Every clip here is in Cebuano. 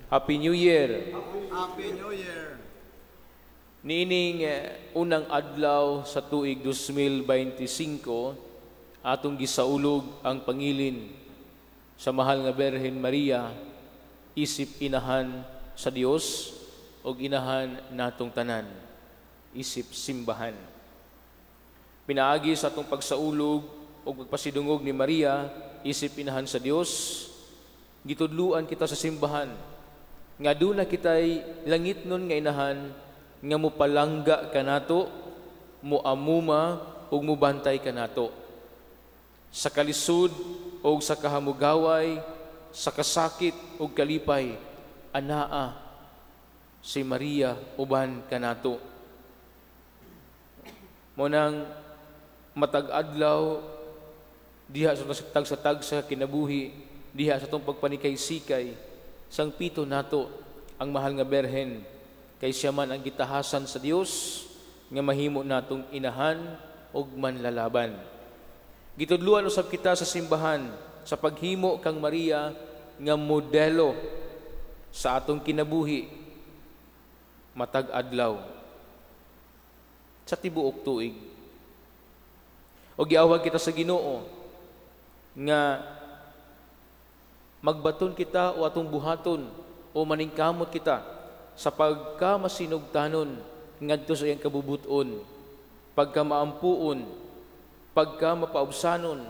Happy New Year! Happy New Year! Niining unang adlaw sa tuig 2025, atong gisaulog ang pangilin sa mahal nga Berhen Maria isip inahan sa Dios ug inahan natong tanan isip simbahan. Pinaagi sa atong pagsaulog ug pagpasidungog ni Maria isip inahan sa Dios, gitudluan kita sa simbahan nga duna kitay langitnon nga inahan nga mopalangga kanato, moamuma ug mobantay kanato. Sa kalisod ug sa kahamugaway, sa kasakit ug kalipay, anaa si Maria uban kanato. Mao nang matag adlaw diha sa tagsa-tagsa kinabuhi, diha sa atong pagpanikay-sikay, sangpito nato ang mahal nga Berhen kay siya man ang gitahasan sa Dios nga mahimo natong inahan ug manlalaban. Gitudluan usab kita sa simbahan sa paghimo kang Maria nga modelo sa atong kinabuhi matag adlaw sa tibuok tuig. O giawhag kita sa Ginoo nga magbaton kita o atong buhaton o maningkamot kita sa pagka masinugtanon ngadto sa iyang kabubuton, pagka maampuon, pagka mapaubsanon,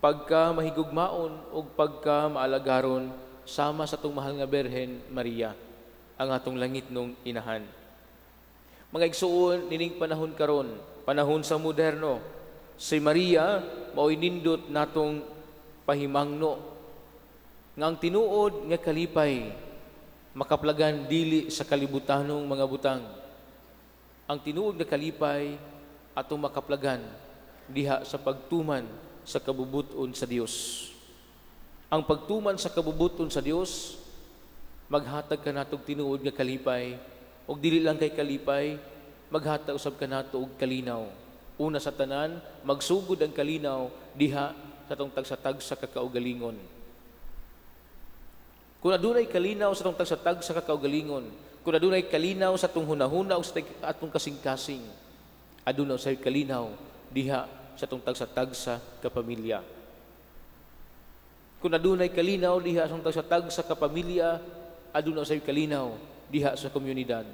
pagka mahigugmaon ug pagka maalagaron sama sa atong mahal nga Berhen Maria, ang atong langitnong inahan. Mga igsuon, nining panahon karon, panahon sa moderno, si Maria mao'y nindot natong pahimangno nga ang tinuod nga kalipay makaplagan dili sa kalibutanong mga butang. Ang tinuod nga kalipay atong makaplagan diha sa pagtuman sa kabubuton sa Dios. Ang pagtuman sa kabubuton sa Dios maghatag kanatog tinuod nga kalipay, ug dili lang kay kalipay, maghatag usab kanato og kalinaw. Una sa tanan, magsugod ang kalinaw diha sa atong tagsa-tagsa kakaugalingon. Kung adunay kalinaw sa atong tagsa-tagsa kakaugalingon, kung adunay kalinaw sa atong hunahuna o sa atong kasing-kasing, aduna usab kalinaw diha sa atong tagsa-tagsa kapamilya. Kung adunay kalinaw diha sa atong tagsa-tagsa kapamilya, aduna usab kalinaw diha sa komunidad.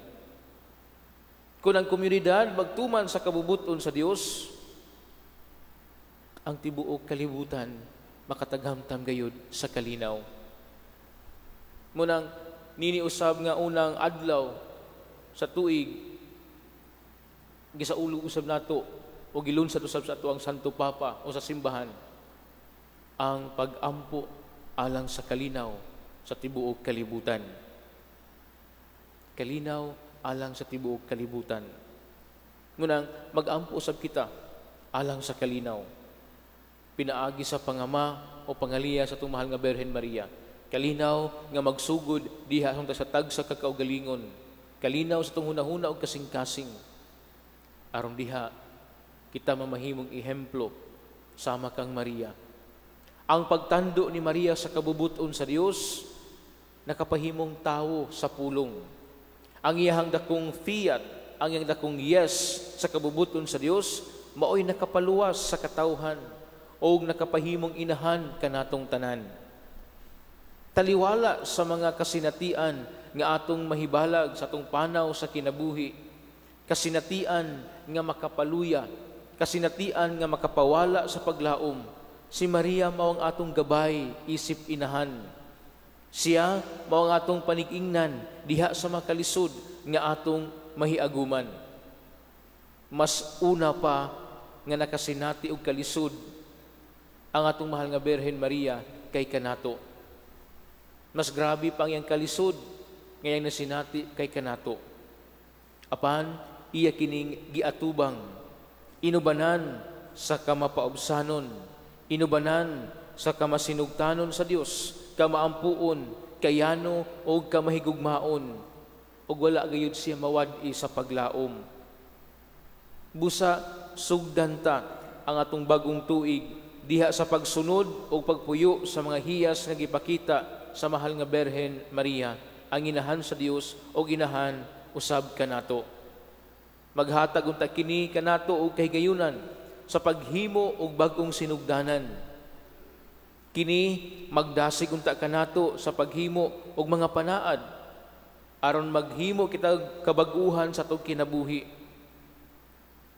Kung ang komunidad magtuman sa kabubuton sa Dios, ang tibuok kalibutan makataghamtam gayud sa kalinaw. Mao nang nini usab nga unang adlaw sa tuig, gisaulog usab nato o gilunsad usab sa ato ang Santo Papa o sa simbahan ang pag-ampo alang sa kalinaw sa tibuok kalibutan. Kalinaw alang sa tibuok kalibutan. Mao nang mag-ampo usab kita alang sa kalinaw. Pinaagi sa pangama o pangaliya sa atong mahal nga Berhen Maria. Kalinaw nga magsugod diha sa tagsa kakaugalingon. Kalinaw sa atong hunahuna og kasing-kasing. Aron diha kita mamahimong ehemplo sama kang Maria. Ang pagtando ni Maria sa kabubuton sa Dios nakapahimong tawo sa pulong. Ang iyahang dakong fiat, ang iyang dakong yes sa kabubuton sa Dios maoy nakapaluwas sa katawhan o nakapahimong inahan kanatong tanan. Taliwala sa mga kasinatian nga atong mahibalag sa atong panaw sa kinabuhi, kasinatian nga makapaluya, kasinatian nga makapawala sa paglaom, si Maria mao ang atong gabay isip inahan. Siya mao ang atong panig-ingnan diha sa makalisod nga atong mahiaguman. Mas una pa nga nakasinati og kalisod ang atong mahal nga Berhen Maria kay kanato. Mas grabe pa ang iyang kalisod ngayang nasinati kay kanato. Apan iya kining giatubang, inubanan sa kamapaubsanon, inubanan sa kamasinugtanon sa Dios, kamaampuon, kayano o kamahigugmaon, ug wala gayud siya mawad-i sa paglaom. Busa sugdan ta ang atong bagong tuig diha sa pagsunod o pagpuyo sa mga hiyas nga gipakita sa mahal nga Berhen Maria, ang inahan sa Dios o inahan usab kanato. Maghatag unta kini kanato og kahigayunan sa paghimo og bag-ong sinugdanan. Kini magdasig unta kanato sa paghimo og mga panaad aron maghimo kita kabag-uhan sa atong kinabuhi.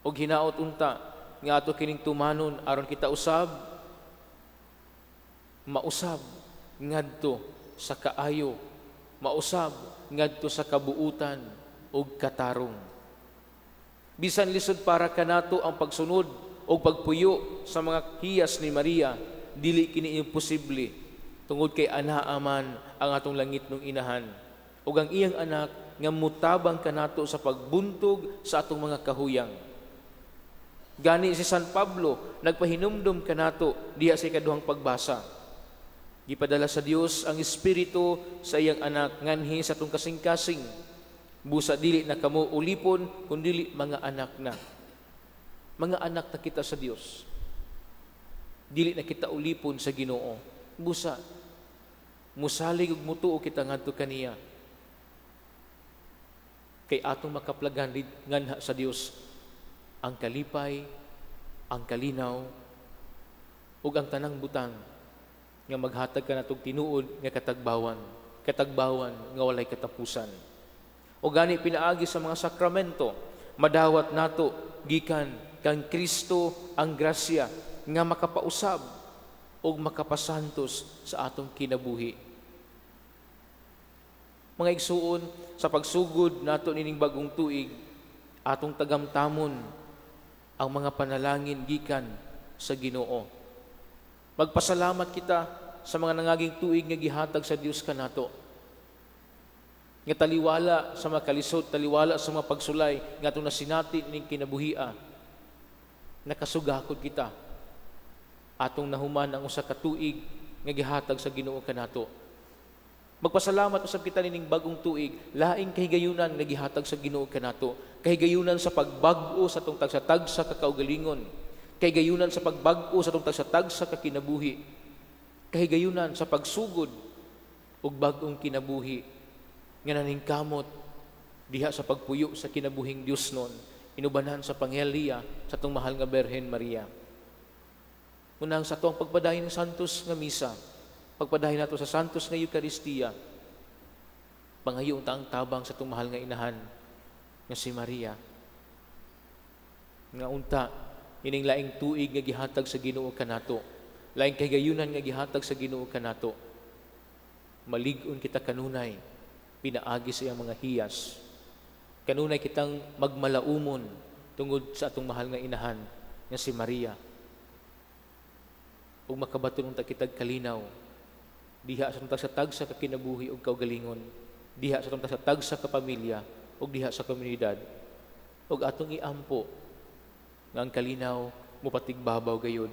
Og hinaot unta nga ato kining tumanon aron kita usab mausab ngadto sa kaayo, mausab ngadto sa kabuutan ug katarong. Bisan lisod para kanato ang pagsunod o pagpuyo sa mga hiyas ni Maria, dili kini imposible tungod kay anaa man ang atong langitnong inahan ug ang iyang anak nga mutabang kanato sa pagbuntog sa atong mga kahuyang. Gani si San Pablo nagpahinumdum kanato diha sa ikaduhang pagbasa. Gipadala sa Dios ang Espiritu sa iyang anak nganhi sa atong kasing-kasing. Busa dili na kamo ulipon kundili mga anak na. Mga anak na kita sa Dios. Dili na kita ulipon sa Ginoo. Busa musalig ug mutuo kita ngadto kaniya. Kay atong makaplagan nganha sa Dios ang kalipay, ang kalinaw ug ang tanang butang nga maghatag kanatog tinuod nga katagbawan, katagbawan nga walay katapusan. O gani pinaagi sa mga sakramento, madawat nato gikan kang Kristo ang grasya nga makapausab ug makapasantos sa atong kinabuhi. Mga igsuon, sa pagsugod nato nining bagong tuig, atong tagamtamon ang mga panalangin gikan sa Ginoo. Magpasalamat kita sa mga nangaging tuig nga gihatag sa Dios kanato. Nga taliwala sa mga kalisod, taliwala sa mga pagsulay nga atong nasinati ning kinabuhia, nakasugakod kita. Atong nahuman ang usa ka tuig nga gihatag sa Ginoo kanato. Magpasalamat usab kita nining bagong tuig, laing kahigayunan nga gihatag sa Ginoo kanato, kahigayunan sa pagbag-o sa atong tagsa-tagsa ka kaugalingon, kahigayunan sa pagbag-o sa atong tagsa-tagsa ka kinabuhi, kahigayunan sa pagsugod og bag-ong kinabuhi nga naningkamot diha sa pagpuyo sa kinabuhing Dios nun, inubanan sa panghelya sa atong mahal nga Berhen Maria. Unang sa atong pagpadayon ng Santos nga Misa, pagpadayon nato sa Santos nga Eukaristiya, pangayo unta ang tabang sa atong mahal nga inahan nga si Maria. Nga unta ining laing tuig nga gihatag sa Ginoo kanato, laing kahigayunan nga gihatag sa Ginoo kanato, malig-on kita kanunay pinaagi sa iyang mga hiyas. Kanunay kitang magmalaumon tungod sa atong mahal nga inahan nga si Maria. Ug makabaton unta kitag kalinaw diha sa atong tagsa-tagsa ka kinabuhi ug kaugalingon, diha sa atong tagsa-tagsa ka pamilya ug diha sa komunidad. Ug atong iampo nga ang kalinaw mopatigbabaw gayud,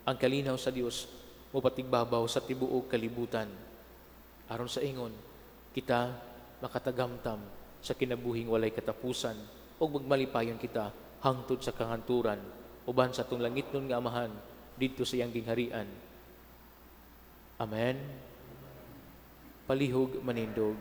ang kalinaw sa Dios mopatigbabaw sa tibuok kalibutan. Aron sa ingon kita makatagamtam sa kinabuhing walay katapusan ug magmalipayon kita hangtod sa kahanturan uban sa atong langitnon nga Amahan didto sa iyang gingharian. Amen. Palihog manindog.